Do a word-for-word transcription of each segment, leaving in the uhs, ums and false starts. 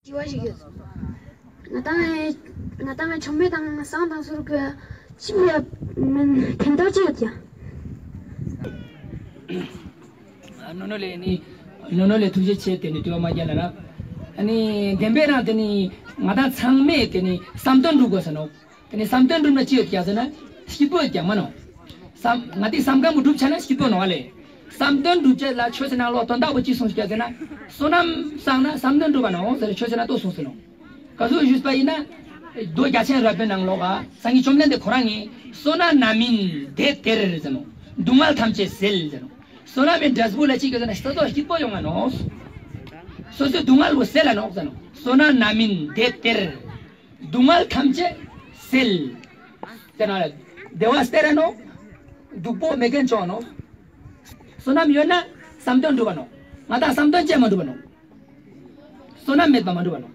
དྲི་བ་ཞིག་ཡོད། ང་ཏང་ང་ཏང་ཆོ་མེད་དང་བསང་དང་གསུར་གི་ཅི་ཕི་ཡ་མིན་ཕན་ཐོགས་ཅི་ཡོད་ཀྱང་། ནོ་ནོ་ལེ་ནི་ནོ་ནོ་ལེ་ཐུགས་རྗེ་ཆེ། ཏེ་ནི་དྲི་བ་མ་རྒྱལ་ལ་ན། ཨ་ནི་བདེན་པའི་རང་ཏེ་ནི་ང་ཏང་ཚང་མས་ཏེ་ནི་བསམ་དོན་འགྲུབ་དགོས་ས་ནོག། ཏེ་ནི་བསམ་དོན་འགྲུབ་ན་ཅི་ཡོད་ཀྱང་ཟེར་ན་སྐྱིད་པོ་ཡོད་ཀྱང་མ་ནོག། བསམ་ང་ཏི་བསམ་ཁན་པོ་འགྲུབ་ཆ་ན་སྐྱིད་པོ་ནོག་ཨ་ལེ། བསམ་དོན་འགྲུབ་ཅེས་ལ་ཆོས་སི་ནང་ལོགས་དོན་དག་པོ་ཅི་གསུངས་ཀྱང་ཟེར་ན། བསོད་ནམས་བསགས་ན་བསམ་དོན་འགྲུབ་པ་ནོག་ཟེར་ཆོས་སི་ནང་ལྟོས་གསུངས་སེ་ནོག། ག་ཟུག་ཞུས་པ་ཡིན་ན། མདོ་རྒྱ་ཆེར་རབ་པའི་ནང་ལོགས་ཀ་སངས་རྒྱས་བཅོམ་ལྡན་འདས་ཁོ་རང་ངི་བསོད་ནམས་རྣམ་སྨིན་དེ་སྟེར་ཟེར་ནོག། སྡུག་བསྔལ་ཐམས་ཅད་སེལ་ཟེར་ནོག། བསོད་ནམས་མི་འབྲས་བུ་ལ་ཅི་ག་ཟེར་ན་ས་ཚོགས་སྐྱིད་པོ་ཡོང་ང་ནོག། སོ་སོའི་སྡུག་བསྔལ་བོ་སེལ་ལ་ནོག་ཟེར་ནོག། བསོད་ནམས་རྣམ་སྨིན་དེ་སྟེར། སྡུག་བསྔལ་ཐམས་ཅད་སེལ། ཟེར་ན་བདེ་བ་སྟེར་ར་ནོག། སྡུག་པོ་མེད་ཁན་ཅོ་ནོག། བསོད་ནམས་ཡོད་ན་བསམ་དོན་འགྲུབ་པ་ནོག། ང་ཏང་བསམ་དོན་ཅི་མ་འགྲུབ་པ་ནོག། བསོད་ནམས་མེད་པ་མ་འགྲུབ་པ་ནོག།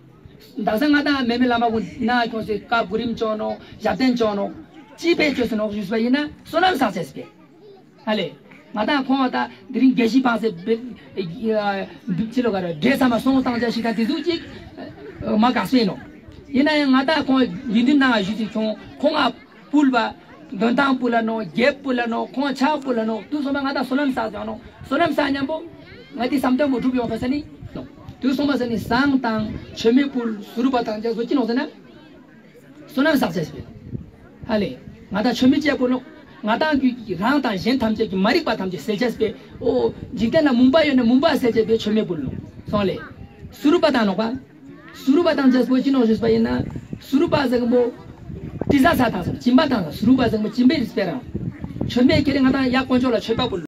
དག་ས་ང་ཏང་མེ་མེ་བླ་མ་གུན་ན་ཁྱོངས་སེ་བཀའ་བསྒོ་རིམ་ཅོ་ནོག། ཞབས་བརྟན་ཅོ་ནོག། ཅི་ཕི་ཅོས་སེ་ནོག་ཞུས་པ་ཡིན་ན་བསོད་ནམས་བསགས་ཅེས་སི་ཕི། ཨ་ལེ། ང་ཏང་ཁོང་ཏ་དེ་རིང་དགེ་བཤེས་ཕང་སེ་བེ་ཨ་ཕྱི་ལོགས་ཀ་ར་འདྲེ་ཚང་མ་སོང་བཏང་ཅེས་ཤིག་དང་དེ་ཟུག་ཅིག་མ་དགའ་སེ་ནོག། ཡིན་ན་ཡང་ང་ཏང་ཁོང་ཡིན་དུས་ནང་ཞུས་ཏེ་ཁྱོང་ཁོང་ང་ཕུལ་བ། དོན་ཐང་ཕུལ་ལ་ནོག། རྒྱབ་ཕུལ་ལ་ནོག། ཁོང་ཕྱག་ཕུལ་ལ་ནོག། དུས་སོང་པ་ང་ཏང་བསོད་ནམས་བསགས་ཀྱང་ནོག། བསོད་ནམས་བསགས་ཉམ་པོ་ང་ཏི་བསམ་དོན་པོ་འགྲུབ་ཡོང་ཐོས་ས་ནི་ནོག། དུས་སོང་པ་ས་ནི་བསང་དང་མཆོད་མེ་ཕུལ་གསུར་པ་དང་ཅ་བོ་ཅི་ནོག་ཟེར་ན། བསོད་ནམས་བསགས་ཅེས་སི་ཕི། ཧ་ལེ། ང་ཏང་མཆོད་མེ་ཅེས་པོ་ནོག། ང་ཏང་གི་རང་དང་གཞན་ཐམས་ཅད་ཀྱི་མ་རིག་པ་ཐམས་ཅད་སེལ་ཅེས་སི་ཕི། འོ། འཇིག་རྟེན་ལ་མུན་པ་ཡོད་ན་མུན་པ་སེལ་ཅེས་སི་ཕི་མཆོད་མེ་ཕུལ་ནོག། སོང་ལེ། གསུར་པ་དང་ནོག་པ། གསུར་པ་དང་ཅེས་པོ་ཅི་ནོག་ཞུས་པ་ཡིན་ན། གསུར་པ་ཟེར་མཁན་པོ། དྲི་ཟ་ཟ་དང་ཟེར་སྦྱིན་པ་དང་ཟེར་གསུར་པ་ཟེར་མཁན་པོ་སྦྱིན་པའི་རིགས་པའི་རང་། མཆོད་མེ་ཁྱེར་ང་ཏང་ཡ་དཀོན་མཆོག་ལ་མཆོད་པ་ཕུལ།